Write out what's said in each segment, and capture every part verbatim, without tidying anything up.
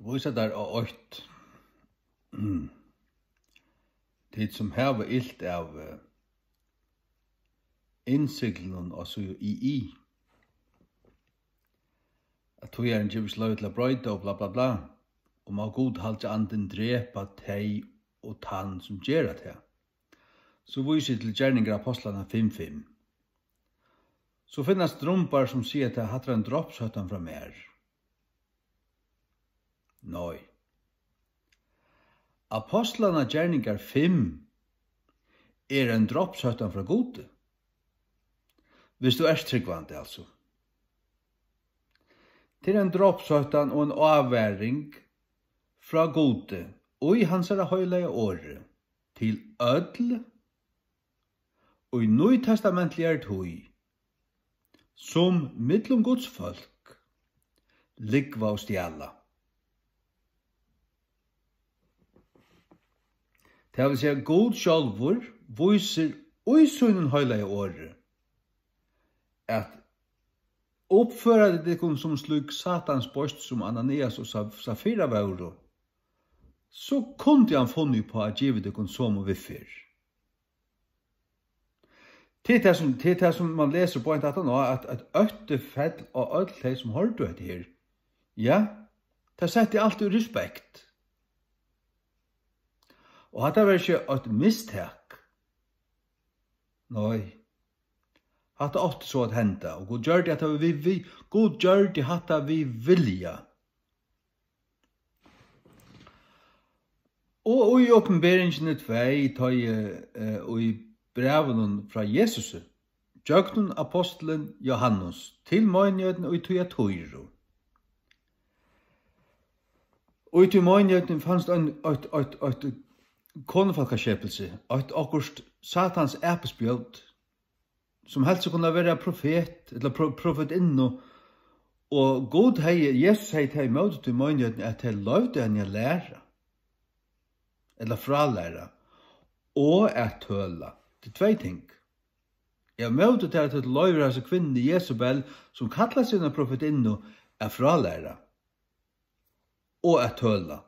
Vísa tær á eitt. Tit, sum hava ilt av, eh, innsiglinum á síðu I I, at Tíðarin gevur ikki loyvi til at broyta og bla, bla, bla, og má Gud haldi andin drepa tey og tann, sum gera tað. So vísi eg til Gerningar Ápostlanna fimm fimm. So finnast drumbar, sum siga, at hatta er ein drápshóttan frá mær. Nei. Ápostlanna Gerningar fimm er ein drápshóttan frá Gudi. Viss tú ert trúgvandi, altso. Tað er ein drápshóttan og ein ávaring frá Gudi í hansara heilaga orði til øll í nýtestamentligari tíð, sum millum Guds fólk lúgva og stjala. Tað vil siga, Gud sjálvur vísir í sínum heilaga orði, at uppføra tit tykkum sum slík Satans beist, sum Ananias og Sa-, Safira vóru, so kundi hann funnið upp á at givið tykkum somu viðferð. Tað er tað, sum, tað er tað, sum man lesur beint aftan á, at, at ótti fell á øll tey, sum hoyrdu hetta her. Ja, tað setti alt í respekt. Og hatta var ikki eitt mistak. Nei. Hatta átti so at henda, og Gud gjørdi hatta við, við, Gud gjørdi hatta við vilja. Og í Opinberingini tvey, tá ið, eh, í brævinum frá Jesusi, gjøgnum ápostilin Jóhannes, til meinigheitina í Týatýru. Og í tí meinigheitini fanst ein, eitt, eitt, eitt konufólkaskepilsi, eitt okkurt Satans apispjót, sum helt seg kunna vera profet, ella pro-, profetinnu, og Gud hevði, Jesus hevði tað ímóti tí meinigheitini, at tey loyvdu henni at læra, ella frálæra, og at tøla. Tað er tvey ting. Eg ímóti tær, at tú loyvir hasi kvinnuni Jesabel, sum kallar seg eina profetinnu, at frálæra og at tøla.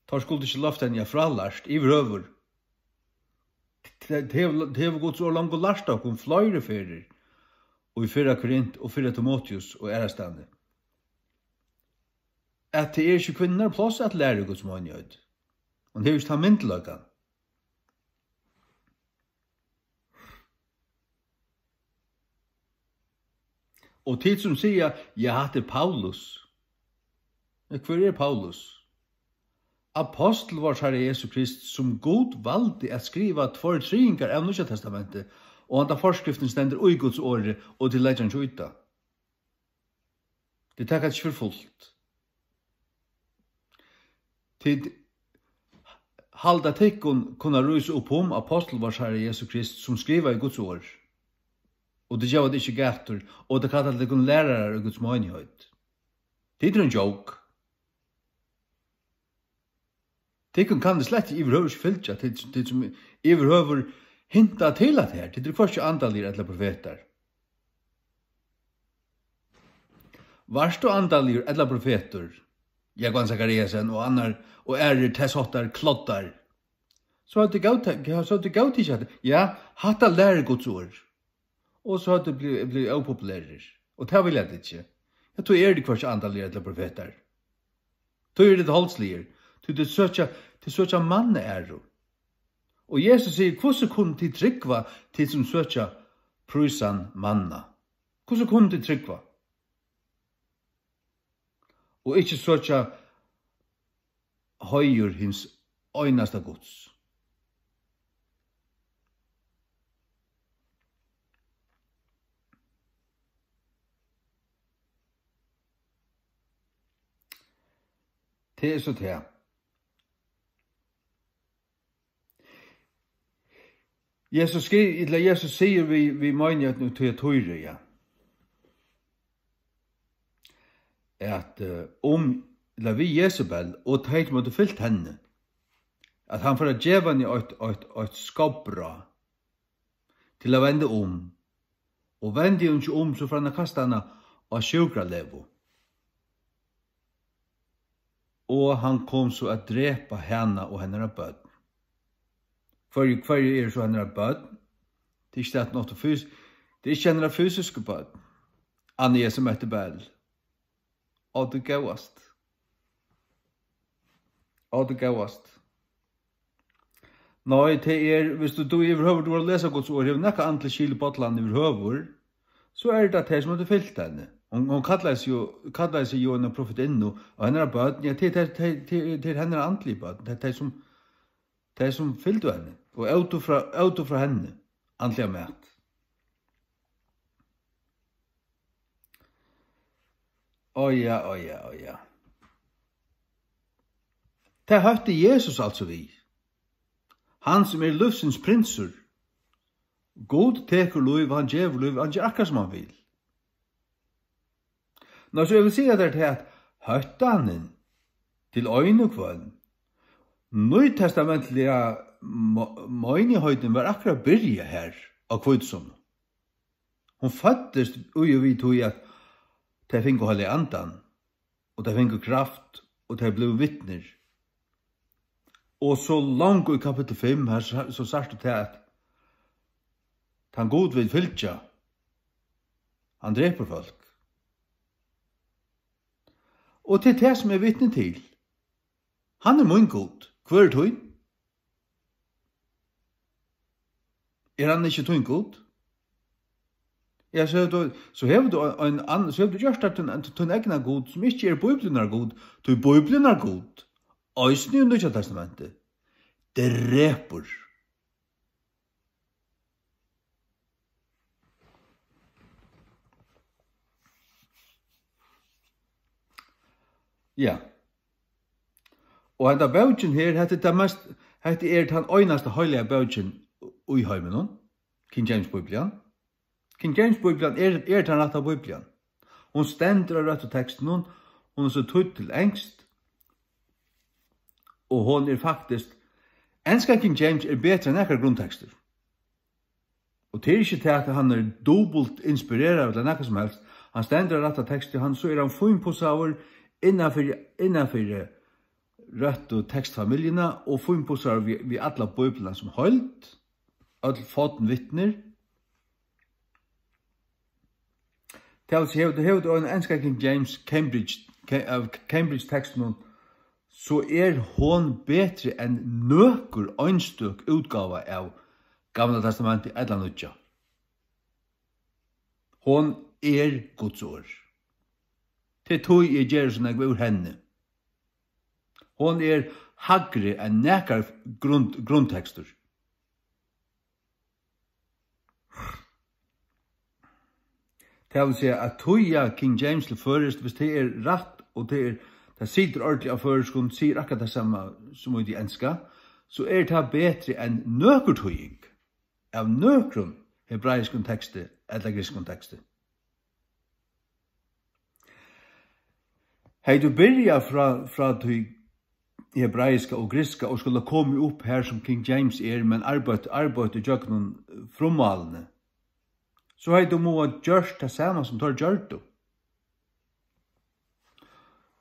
Teir skuldu ikki loyvt henni at frálært yvirhøvur. Tað, tað hevur, tað hevur Guds orð longu lært okkum fleiri ferðir, og í fyrra Korint og fyrra Timoteus og aðrastaðni, at tað er ikki kvinnunnar pláss at læra í Guds meinigheit. Hon hevur ikki tann myndugleikan. Og tit, sum siga, ja, hatta er Paulus. Men hvør er Paulus? Ápostul várs Harra Jesu Krist, sum Gud valdi at skriva tveir triðingar av Nýggja Testamenti, og handa forskriftin stendur í Guds orði, og tit leggja hann ikki í tað. Tit taka tað ikki fyri fult. Tit halda, tykkum kunna rísa upp um ápostul várs Harra Jesu Krist, sum skrivaði Guds orð. Og tit geva tað ikki gætur, og tit kalla tykkum lærarar í Guds meinigheit. Tit eru ein joke. Tykkum kann eg slett yvirhøvur ikki fylgja, tit, tit sum yvirhøvur hinta til at her, tit eru hvørki andaligir ella profetar. Vart tú andaligur ella profetur, Jógvan Zachariasen og annar, og aðrir tess háttar kloddar, so høvdu góðta-, so høvdu góðtikið hatta. Ja, hatta lærir Guds orð. Og so høvdu blivið, blivið ópopulerir. Og tað vilja tit ikki. Ja, tí eru tit hvørki andaligir ella profetar. Tí eru tit holdsligir. Tí tit søkja, tit søkja mannaæru. Og Jesus sigur: "Hvussu kunnu tit trúgva, tit sum søkja prísan manna? Hvussu kunnu tit trúgva og ikki søkja heiður hins einasta Guds?" Tað er so tað. Jesus skri-, ella Jesus sigur við, við meinigheitini í Týatýru, ja, at, eh, um, ella við Jesabel og tey, sum høvdu fylgt henni, at hann fer at geva henni eitt, eitt, eitt skotbrá til at venda um. Og vendi hon ikki um, so fer hann at kasta hana á sjúkralegu. Og hann kom so at drepa hana og hennara børn. Hvørji, hvørji eru so hennara børn? Tað er ikki tað, at hon átti fys-, tað er ikki hennara fysisku børn. Anna Jesu Mette Bell. Á, tú góðast. Á, tú góðast. Nei, tað er, viss tú, tú yvirhøvur, tú hevur lesið Guds orð, hevur nakað andligt skil í bollanum yvirhøvur, so er tað tey, sum hevur fylgt henni. Hon, hon kallaði seg jo, kallaði seg jo eina profetinnu, og hennara børn, ja, tað er, tað er, tað er, tað er hennara andligu børn, tað er tey, sum, tey, sum fylgdu henni, og ótu frá, ótu frá henni, andliga mat. Ó ja, ó ja, ó ja. Tað hótti Jesus altso við. Hann sum er lívsins prinsur. Gud tekur lív, hann gevur lív, hann ger akkurát sum hann vil. Ná, so eg vil siga tær tað, at hóttanin til ein og hvønn, nýtestamentliga mo-, meinigheitin var akkurát byrjað har á Hvítusunnu. Hon føddist í og við tí, at tey fingu Heilaga Andan, og tey fingu kraft, og tey blivu vitnir. Og so langt í kapittul fimm, her sa-, so sært tú tað, at tann Gud vit fylgja, hann drepur fólk. Og tað er tað, sum eg vitni til. Hann er mín Gud. Hvør er tín? Er hann ikki tín Gud? Ja, so hevur tú, so hevur tú ein, ein ann-, so hevur tú gjørt tær tín, tín egna Gud, sum ikki er Bíbliunnar Gud, tí Bíbliunnar Gud, eisini í Nýggja Testamenti, drepur. Ja. Og henda bókin her, hetta er tað mest, hetta er tann einasta heilaga bókin í heiminum, King James Bíblian. King James Bíblian er, er tann rætta Bíblian. Hon stendur á røttu tekstunum, hon er so týdd til enskt, og hon er faktiskt, enska King James er betri enn nakar grundtekstur. Og tað er ikki tað, at hann er dupult inspireraður ella nakað sum helst. Hann stendur á rætta teksti, hann, so er hann fínpussaður innanfyri, innanfyri røttu tekstfamiljuna og fínpussaður við, við alla Bíbliuna sum heild, øll forn vitnir. Tað vil siga, hevur tú, hevur tú ein enska King James Cambridge, Ca-, av Cambridge tekstunum, so er hon betri enn nøkur einstøk útgáva av Gamla Testamenti ella Nýggja. Hon er Guds orð. Tað er tí, eg geri so nógv úr henni. Hon er hægri enn nakar grund-, grundtekstur. Tað vil siga, at týða King James til føroyskt, viss tað er rætt, og tað er, tað situr ordiliga á føroyskum, sigur akkurát tað sama sum í tí enska, so er tað betri enn nøkur týðing av nøkrum hebraiskum teksti ella grikskum teksti. Hevði tú byrjað frá, frá tí hebraiska og grikska og skuldi komið upp har, sum King James er, men arbeitt, arbeitt ígjøgnum, eh, frummálini, so hevði tú mátt gjørt tað sama, sum teir gjørdu.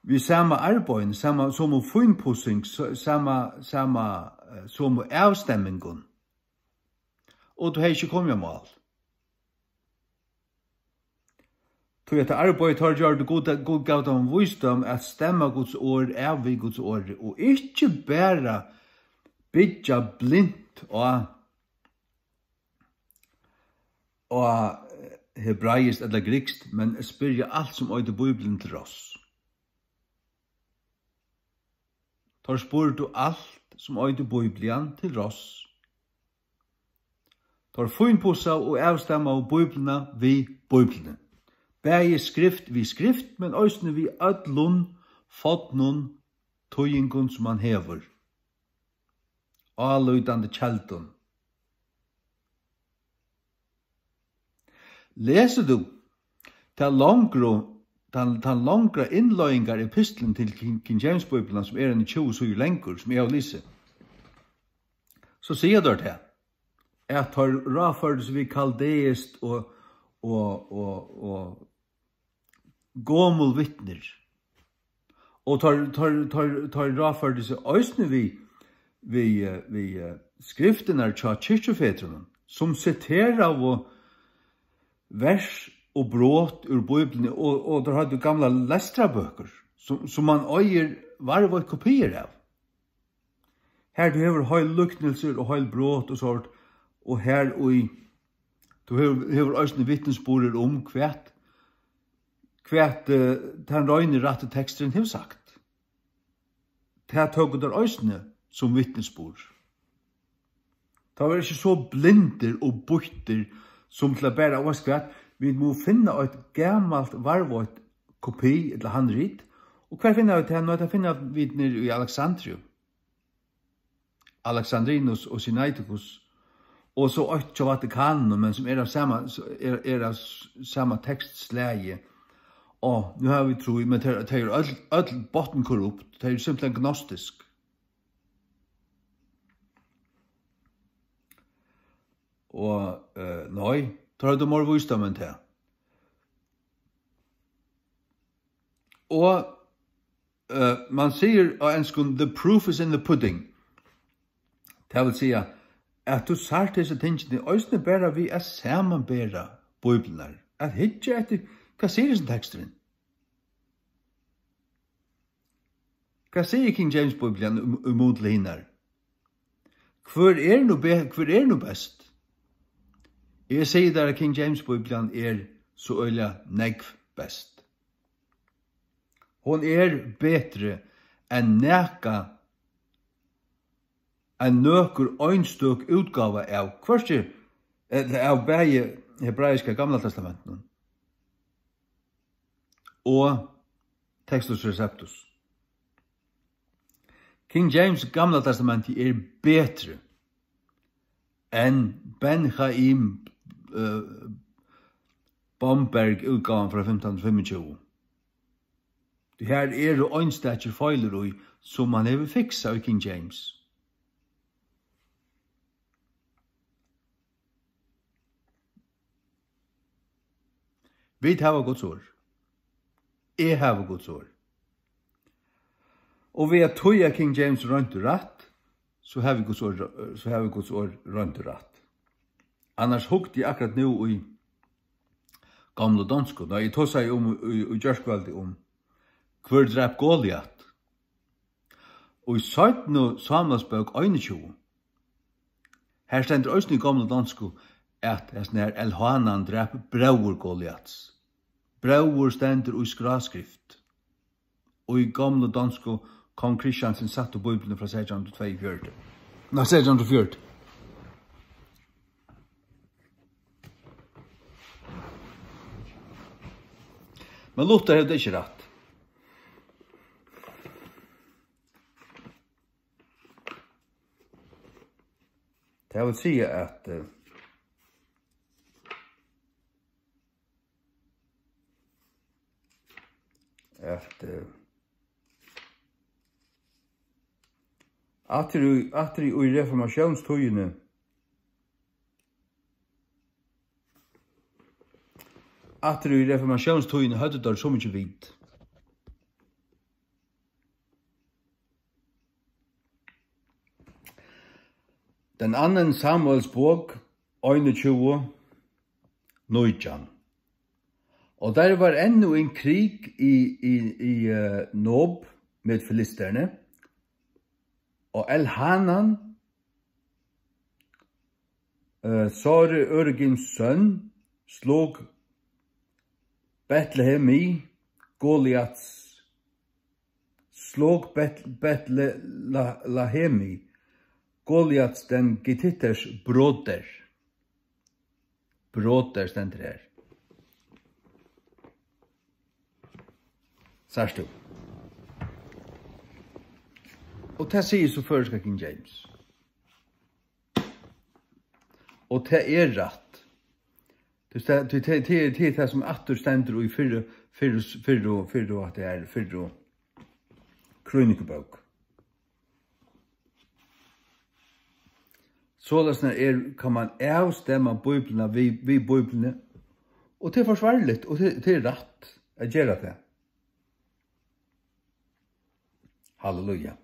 Við sama arbeiði, sama, somu fínpussing, s-, sama, sama, eh, somu avstemmingum. Og tú hevði ikki komið á mál. Tí at arbeiðið teir gjørdu, Gud, Gud gav teimum vísdóm at stemma Guds orð av við Guds orði, og ikki bara byggja blint á, á hebraiskt ella grikskt, men spyrja alt sum eitur Bíblian til ráðs. Teir spurdu alt sum eitur Bíblian til ráðs. Teir fínpussaðu og avstammaðu Bíbliuna við Bíbliuni. Bæði skrift við skrift, men eisini við øllum fornum týðingum, sum mann hevur. Álítandi keldum. Lesur tú tað longru, tann, tann longra innleiðingarepistlin til King, King James Bíbliuna, sum er eini tjúgu síður langur, sum eg havi lisið, so siga teir tað, at teir ráðførdu seg við kaldeiskt og, og, og, og gomul vitnir. Og teir, teir, teir, teir ráðførdu seg eisini við, við, eh, við, eh, skriftirnar hjá kirkjufedrunum, sum siteraðu vers og brot úr Bíbliuni, og, og teir høvdu gamlar lestrarbøkur, sum, sum mann eigur varðveitt kopiir av. Har tú hevur heil líknilsur og heil brot og sort, og har í, tú hevur, hevur eisini vitnisburðir um hvat, hvat, eh, tann reini rætti teksturin hevur sagt. Tað tóku teir eisini sum vitnisburð. Teir vóru ikki so blindir og býttir sum til at bara, og veitst hvat, vit mugu finna eitt gamalt varðveitt kopi ella handrit. Og hvar finna vit tað? Nei, tað finna vit niðri í Alexandriu. Alexandrinus og Sinaiticus, og so eitt hjá Vatikaninum, men sum er av sama, er, er av s-, sama tekstslagi. Og nú hava vit trý, men tey, tey eru øll, øll botnkorrupt, tey eru simpelthen gnostisk. Og, eh, nei, teir høvdu meir vísdóm enn tað. Og, eh, man sigur á enskum, "The proof is in the pudding." Tað vil siga, at tú sært hesi tingini eisini bara við at samanbera Bíbliurnar, at hyggja eftir, hvat sigur hesin teksturin? Hvat sigur King James Bíblian um, um mun til hinar? Hvør er nú be-, hvør er nú best? Eg sigi tær, at King James Bíblian er so øgiliga nógv best. Hon er betri enn nakað, enn nøkur einstøk útgáva av hvørki, ella av bæði hebraiska Gamla Testamentinum og Textus Receptus. King James Gamla Testamentið er betri enn Ben Chaim, eh, Bomberg útgávan frá fimtan fimmogtjúgu. Tí har eru einstakir feilir í, sum man hevur fiksað í King James. Vit hava Guds orð. Eg havi Guds orð. Og við at týða King James reint og rætt, so havi Guds orð, so havi Guds orð reint og rætt. Annars hugdi eg akkurát nú í gamlu donsku. Nei, eg tosaði um í, í gjárkvøldið um, hvør drap Goliat? Og í seinnu Sámuelsbók einogtjúgu, har stendur eisini í gomlu donsku, at hesin her Elhanan drap bróður Goliats. Bróður stendur í skráskrift. Og í gomlu donsku, Kong Christiansen satt í Bíbliuni frá seytjan hundrað og tveyogfjøruti. Nei, seytjan hundrað og fjøruti. Men Luther hevur tað ikki rætt. Tað vil siga, at, eh, at, eh, aftur í, aftur í, í reformatiónstíðini, aftur í reformatiónstíðini høvdu teir so mikið vit. Den anden Samuels bók, einogtjúgu, nítjan. Og der var endnu en krig i, i, i, eh, Nob med filisterne, og Elhanan, eh, Sore Øregims søn, slog Betlehemi, Goliats, slog Bet-, Betle-, La-, Lahemi, Goliats den Gititters broder. Broder stendur her. Sært tú? Og tað sigur so føroyska King James. Og tað er rætt. Tí tað, tí tað, tað er, tað er tað, sum aftur stendur í fyrru, fyrru, fyrru, fyrru, at tað er fyrru krønikubók. Soleiðis er, kann man avstemma Bíbliuna við, við Bíbliuni, og tað er forsvarligt, og tað, tað er rætt at gera tað. Halleluja.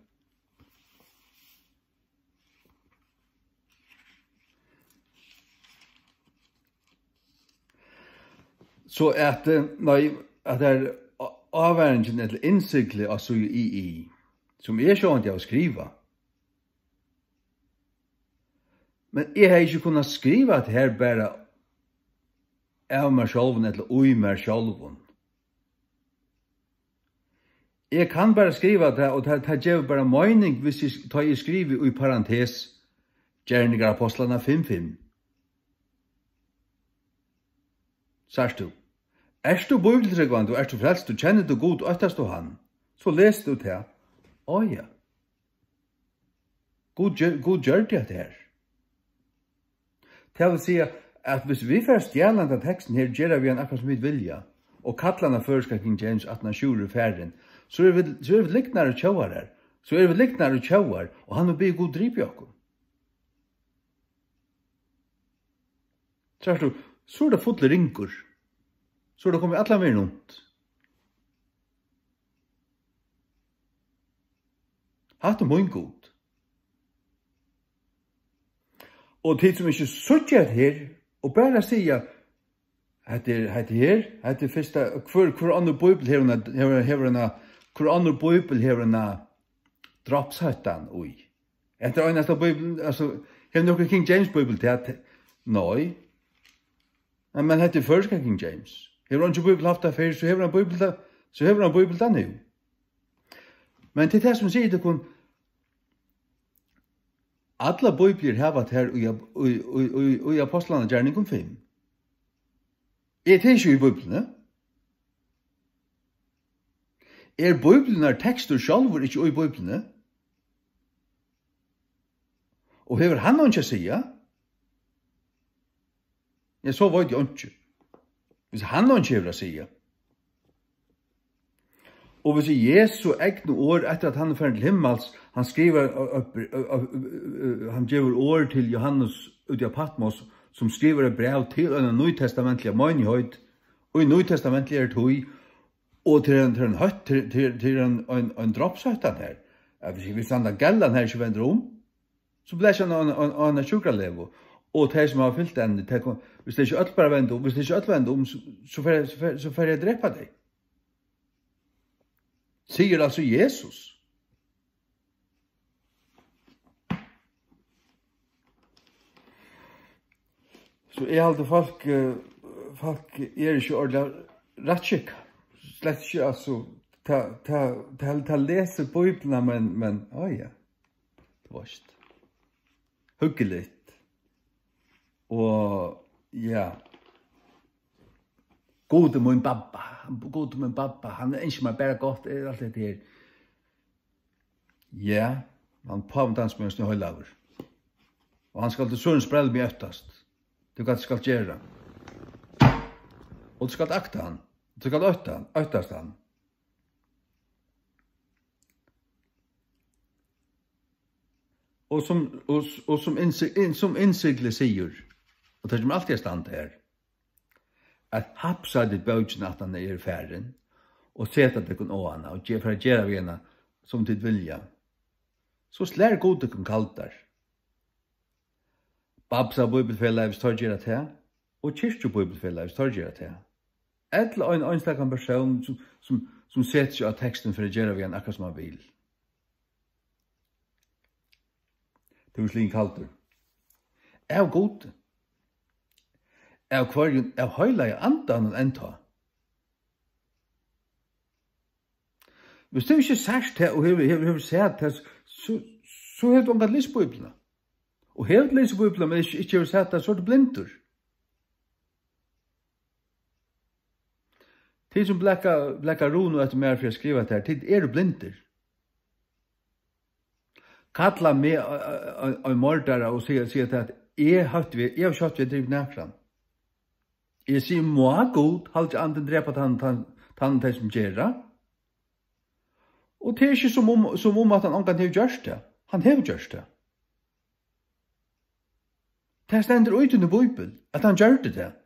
So at, eh, nei, at tað er á-, ávaringin ella innsiglið á síðu I I, sum eg sjálvandi havi skrivað. Men eg hevði ikki kunnað skriva tað her bara av mær sjálvum ella í mær sjálvum. Eg kann bara skriva tað, og tað, tað gevur bara meining, hvis eg, tá eg skrivi í parentes, Gerningar Ápostlanna fimm fimm. Sært tú? Ert tú bíbliutrúgvandi, og ert tú frelst, og kennir tú Gud, óttast tú hann, so lesur tú tað. Á ja. Gud gjør-, Gud gjørdi hetta her. Tað vil siga, at hvis vit fara at stjala handa tekstin her, gera við hann akkurát sum vit vilja, og kalla hana føroyska King James, aftan á Sjúrður er farin, so eru vit, so eru vit lygnar og tjóvarar. So eru vit lygnar og tjóvar, og hann hevur biðið Gud dripið okkum. Sært tú, so er tað fullur ringur. So er tað komið allan vegin runt. Hatta er mín Gud. Og tit sum ikki síggja hetta her, og bara siga, hetta er, hetta her, hetta er fyrsta, hvør, hvør annar bíbel hevur eina, hevur, hevur eina, hvør annar bíbel hevur eina drápshættan í? Hetta er einasta bíbel, altso, hevur nøkur King James bíbel tað? Nei. Men, men hetta er føroyska King James. Hevur eingin bíbel havt tað fyrr, so hevur ein bíbel tað, so hevur ein bíbel tað nú. Men til tað sum sigur tykkum, allar bíbliur hava tær í, í, í, í, í Ápostlanna Gerningum fimm. Er tað ikki í Bíbliuni? Er Bíbliunnar tekstur sjálvur ikki í Bíbliuni? Og hevur hann einki at siga? Ja, so veit eg einki. Hvis hann einki hevur at siga. Og hvis Jesu egnu orð, eftir at hann er farin til himmals, hann skrivar, ø, ø, ø, ø, ø, hann gevur orð til Johannes úti á Patmos, sum skrivar eitt bræv til eina nýtestamentliga meinigheit, og í nýtestamentligari tíð, og til ein, til ein høtt, til, til, til ein, ein, ein drápshættan her. At hvis, hvis hann, den gellan her ikki vendir um, so bleiv hann á, á, á eina sjúkralegu. Og tey, sum hava fylgt henni, tey kom, hvis tey ikki øll bara venda um, hvis tey ikki øll venda um, so, so fer, so fer, so fer eg at drepa tey. Sigur altso Jesus. So eg haldi, fólk, eh, fólk eru ikki ordiliga rættskikkað. Slett ikki, altso, ta, ta, ta, ta lesur Bíbliuna, men, men, á ja. Tú veist. Huggiligt. Og, ja. Gud er mín babba. Gud er mín babba. Hann ynskir mær bara gott, er alt hetta her. Ja, hann pávin, tann sum er so heilagur. Og hann skal til søgn sprella meg óttast. Tú, hvat tú skalt gera. Og tú skalt akta hann. Tú skalt ótta hann, óttast hann. Og sum, og, og sum innsi-, inn-, sum innsiglið sigur, og tað kemur altíð at standa her, at hapsið bókin aftan er farin, og seta tykkum á hana, og ge-, fara at gera við hana, sum tit vilja, so slær Gud tykkum kaldar. Babsa Bíbelfelag, hvis teir gera tað, og Kirkjubíbelfelag, hvis teir gera tað. Ella ein einstakan persón, sum, sum, sum setir seg á tekstin fyri at gera við hann akkurát sum hann vil. Tú ert sligin kaldur. Av Gudi. Av hvørjum? Av heilaga andanum enntá. Hvis tú ikki sært tað og hevur, hevur, hevur sæð tað, so, so hevur tú ongantíð lisið Bíbliuna. Og hevur tú lisið Bíbliuna, men ikki, ikki hevur sæð tað, so ert tú blindur. Tit sum blaka, blaka runu eftir mær fyri at skriva tað, tit eru blindir. Kalla meg ein, ein, ein mordara og siga, siga tað, at eg havi, eg havi ikki dripið nakran. Eg sigi, má Gud halda andin drepa tann, tann, tann, tey sum gera. Og tað er ikki sum um, sum um at hann ongantíð hevur gjørt tað. Hann hevur gjørt tað. Tað stendur í tíni bíbel, at hann gjørdi tað.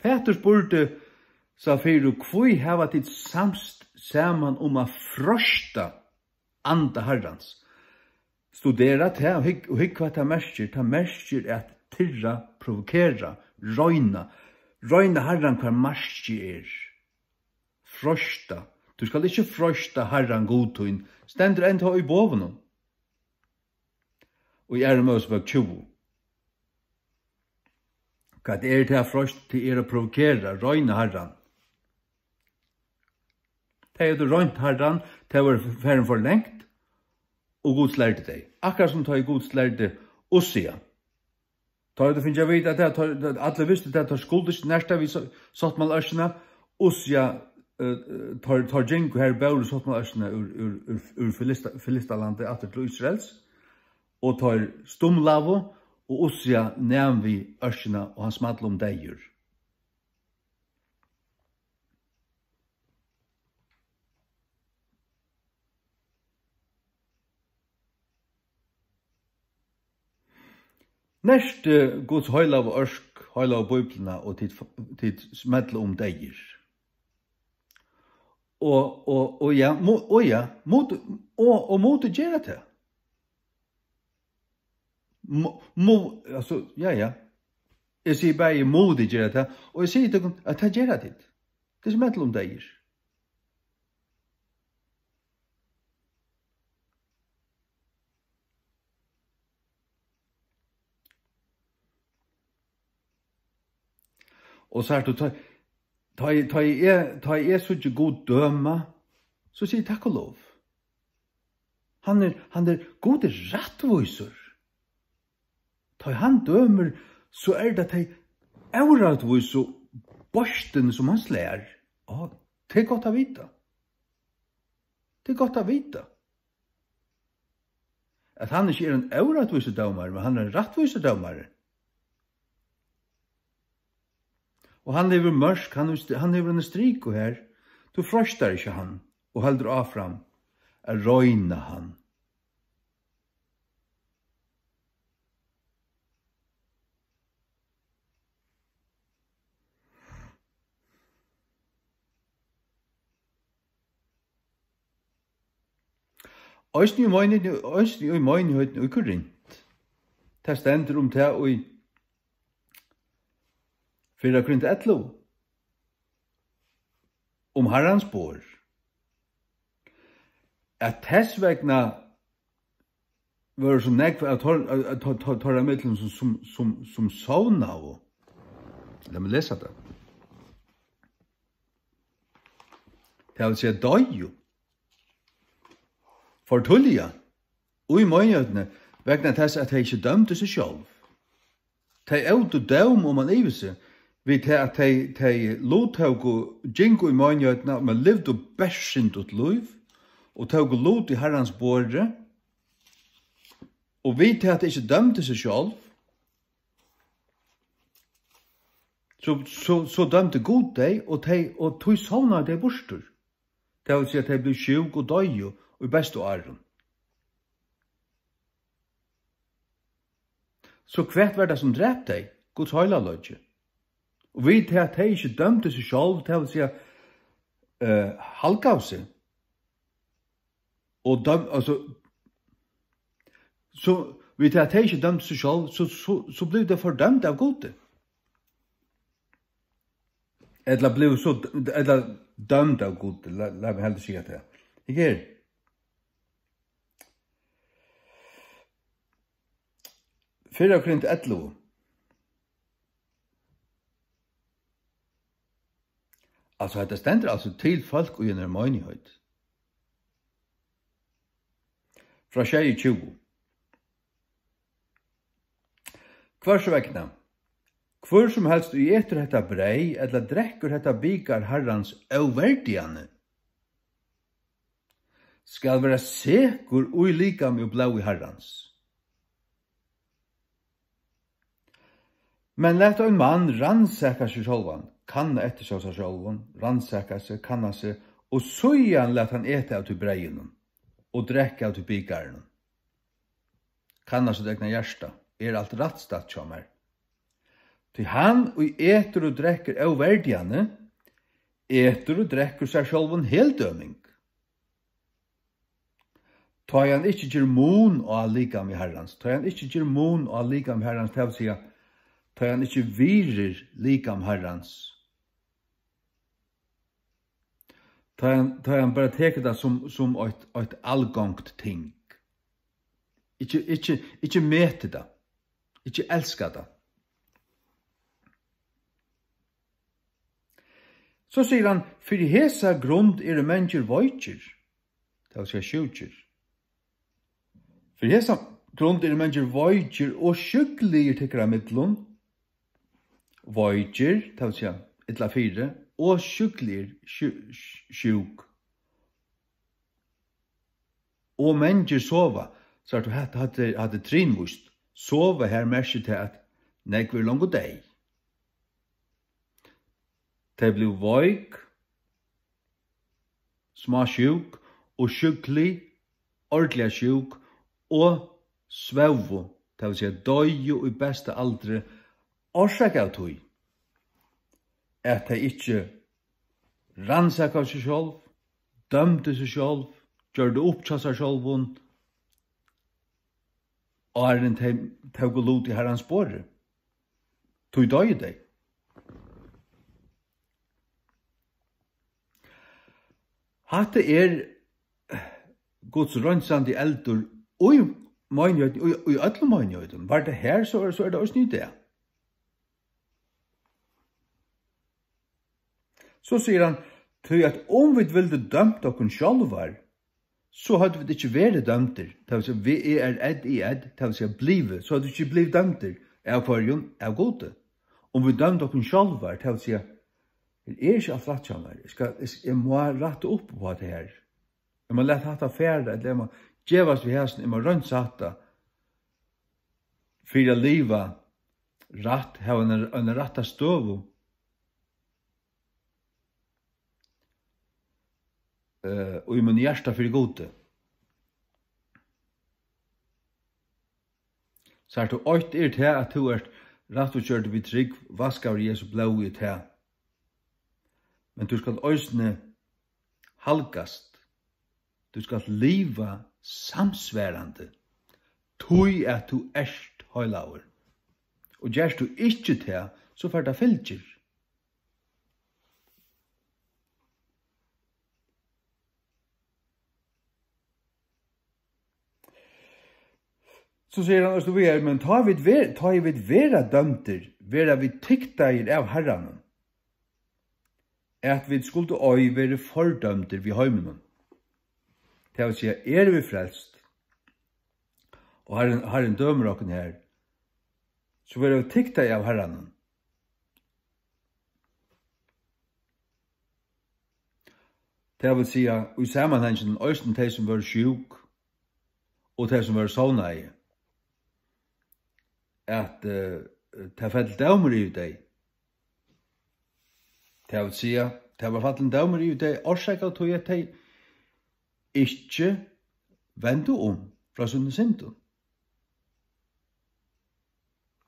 Pætur spurdi Safiru, hví hava tit samst-, saman um at freista anda Harrans. Studera tað og hygg, og hygg, hvat tað merkir. Tað merkir at tirra, provokera, royna. Royna Harran, hvar markið er. Freista. Tú skalt ikki freista Harran Gud tín. Stendur enntá í boðunum. Og í Aðru Mósebók tjúgu. Hvat er tað freist? Tað er at provokera, royna Harran. Tey høvdu roynt Harran, tey vóru farin for langt, og Gud slærdi tey. Akkurát sum tá ið Gud slærdi Ussia. Tá høvdu fingið at vita, at tað, tá, allir vistu, at teir skuldu ikki nerta við sá-, sáttmálaørkina. Ussia, eh, eh, teir, teir gingu har, bóru sáttmálaørkina úr, úr, úr, úr Filista-, Filistalandi aftur til Ísraels. Og teir stumlaðu, og Ussia nam við ørkina, og hann small um deyður. Nertið Guds heilagu ørk, heilagu Bíbliuna, og tit, tit smellu um deyðir. Og, og, og ja, mu-, og ja, mugu, og, og mugu tit gera tað. Mu-, mu-, altso, ja, ja. Eg sigi bæði, mugu tit gera tað, og eg sigi tykkum, at tað gera tit. Tað er sum ella um dagir. Og sært tú, tá, tá, tá eg, tá eg síggi Gud døma, so sigi eg, takk og lov. Hann er, hann er, Gud er rættvísur. Tá hann dømir, so er tað tey órættvísu beistini, sum hann slær. Á, tað er gott at vita. Tað er gott at vita. At hann ikki er ein órættvísur dómari, men hann er ein rættvísur dómari. Og hann hevur mørk, hann hevur st-, hann hevur eina striku her. Tú freistar ikki hann og heldur áfram at royna hann. Eisini í meinigheitini, eisini í meinigheitini í Korint. Tað stendur um tað í fyrra Korint ellivu, um Harrans borð, at tess vegna vóru so nógv av teir-, av, av, teir-, teir-, teirra millum, sum, sum, sum, sum sovnaðu. Lat meg lesa tað. Tað vil siga, doyðu for tíðliga í meinigheitini, vegna tess, at tey ikki dømdu seg sjálv. Tey ótu dóm oman yvir seg, við tað, at tey, tey luttóku, gingu í meinigheitini, men livdu bert syndigt lív, og tóku lut í Harrans borði, og við tað, at tey ikki dømdu seg sjálv, so, so, so dømdi Gud tey, og tey, og tí sovnaðu tey burtur. Tað vil siga, at tey blivu sjúk og doyðu í bestu árum. So hvat var tað, sum drap tey? Guds heilagleiki. Og við tað, at tey ikki dømdu seg sjálv, tað vil siga, eh, halgaðu seg. Og døm-, altso, so við tað, at tey ikki dømdu seg sjálv, so, so, so blivu tey fordømd av Gudi. Ella blivu so d-, ella dømd av Gudi, la-, lat meg heldur siga tað. Hygg her. Fyrra Korint ellivu. Altso, hetta stendur altso til fólk í einari meinigheit. Frá sjeyogtjúgu. Hvørs vegna, hvør sum helst, ið etur hetta breyð, ella drekkur hetta bikar Harrans óverdigani, skal vera sekur í likami og blóði Harrans. Men lat ein mann rannsaka seg sjálvan, kanna eftir sær sjálvum, rannsaka seg, kanna seg, og síðan lat hann eta av tí breyðinum og drekka av tí bikarinum. Kanna sítt egna hjarta, er alt rættstatt hjá mær? Tí hann, ið etur og drekkur óverdigani, etur og drekkur sær sjálvum heldøming, tá ið hann ikki ger mun á likami Harrans, tá ið hann ikki ger mun á likami Harrans, tað vil siga, tá ið hann ikki virðir likam Harrans, tá ið hann, tá ið hann bara tekur tað sum, sum eitt, eitt algongt ting, ikki, ikki, ikki metir tað, ikki elskar tað. So sigur hann: "Fyri hesa grund eru mangir veikir", tað vil siga sjúkir. "Fyri hesa grund eru mangir veikir og sjúkligir tykkara millum." Veikir, tað vil siga illa fyri, og sjúkligir, sjú-, sjú-, sjúk. "Og mangir sova." So er hatta, hatta er, hatta er trinvíst. "Sova" her merkir tað, at nógv eru longu deyð. Tey blivu veik, smásjúk og sjúklig, ordiliga sjúk, og svóvu, tað vil siga doyðu í besta aldri, orsakað av tí, at tey ikki rannsakaðu seg sjálv, dømdu seg sjálv, gjørdu upp hjá sær sjálvum, áðrenn tey tóku lut í Harrans borði. Tí doyðu tey. Hatta er Guds reinsandi eldur í meinigheitum, í, í øllum meinigheitum. Var tað har, so, so er tað eisini í dag. So sigur hann: "Tí at um vit vildu dømt okkum sjálvar, so høvdu vit ikki verið dømdir." Tað vil siga, V E R D I D, tað vil siga blivið, so høvdu vit ikki blivið dømdir. Av hvørjum? Av Gudi. Um vit dømdu okkum sjálvar, tað vil siga, her er ikki alt rætt hjá mær. Eg skal, eg, eg má rætta upp á tað her. Eg má lata hatta fara, ella eg má gevast við hasum, eg má reinsa hatta fyri at liva rætt, hava eina, eina rætta støðu, eh, í mínum hjarta fyri Gudi. Sært tú, eitt er tað, at tú ert rættvísgjørdur við trúgv, vaskaður í Jesu blóði, er tað. Men tú skalt eisini halgast. Tú skalt liva samsvarandi, tí at tú ert heilagur. Og gert tú ikki tað, so fær tað fylgjur. So sigur hann, og so víðari: "Men tá vit ver-, tá ið vit verða dømdir, verða vit tyktaðir av Harranum, at vit skuldu ei verið fordømdir við heiminum." Tað vil siga, eru vit frelst, og Harrin, Harrin dømir okkum her, so verða vit tyktaðir av Harranum. Tað vil siga, í samanhanginum eisini tey, sum vóru sjúk, og tey, sum vóru sovnaði, at, eh, tað fell dómur yvir tey. Tað vil siga, tað var fallin dómur yvir tey, orsakað av tí, at tey ikki vendu um frá sínum syndum,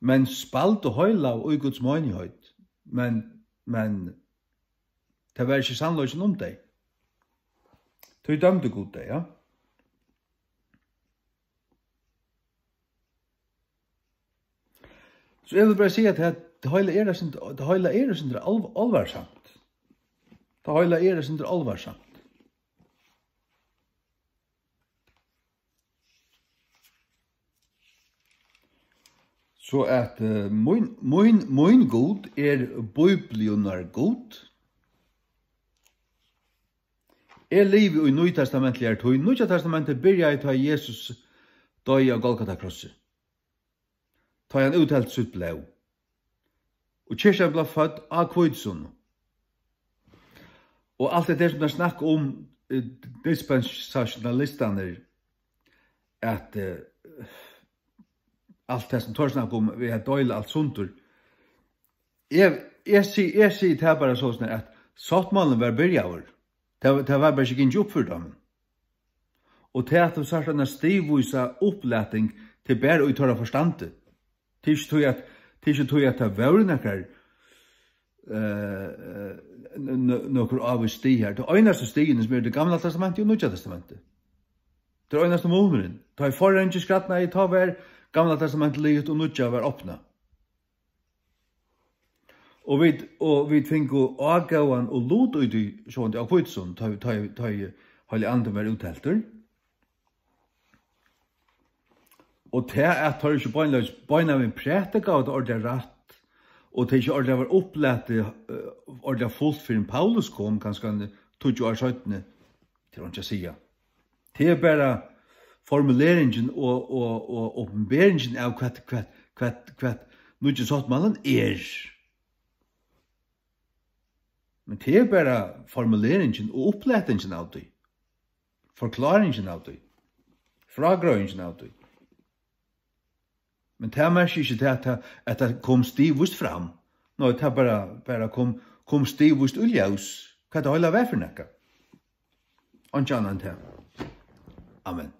men spældu heilag í Guds meinigheit, men, men tað var ikki sannleikin um tey. Tí dømdi Gud tey, ja. So eg vil bara siga, at tað, tað heila er eitt sindur, tað heila er eitt sindur álv-, álvarsamt. Tað heila er eitt sindur álvarsamt. So at, eh, mín, mín, mín Gud er Bíbliunnar Gud. Eg livi í nýtestamentligari tíð. Nýggja testamentið byrjaði, tá Jesus doyði á Golgata krossi, tá ið hann úthelti sítt blóð. Og kirkjan bleiv fødd á hvítusunnu. Og alt hetta her, sum teir snakka um, eh, dispensationalistarnir, at, eh, alt tað, sum teir snakka um, við at deila alt sundur, eg, eg si-, eg sigi tað bara soleiðis, at sáttmálin var byrjaður. Tað, tað var bara ikki gingið upp fyri teimum. Og tað, at tú sært eina stigvísa upplating, tað er bara í teirra forstandi. Tað er ikki tí, at, tað er ikki tí, at tað vóru nakrar, eh, n-, n-, nøkur ávís stig her. Tað einasta stigini sum eru, tað er Gamla Testamentið og Nýggja Testamentið. Tað er einasta munurin. Tá ið forhangið skrædnaði, tá var Gamla Testamentið liðugt og Nýggja var opnað. Og vit, og vit fingu ágóðan og lut í tí, sjálvandi á hvítusunnu, tá, tá, tá ið Heilagi Andin var útheltur. Og tað, at teir ikki beinleiðis, beinanvegin prædikaðu tað ordiliga rætt, og tað ikki ordiliga var upplatið, eh, ordiliga fult, fyrr enn Paulus kom, kanska ein tíggju ár seinni, tað er einki at siga. Tað er bara formuleringin og, og, og opinberingin av hvat, hvat, hvat, hvat nýggi sáttmálin er. Men tað er bara formuleringin og upplatingin av tí. Forkláringin av tí. Frágreiðingin av tí. Men tað merkir ikki tað, at tað, at tað kom stigvíst fram. Nei, tað bara, bara kom, kom stigvíst í ljós, hvat tað heila var fyri nakað. Einki annað enn tað. Amen.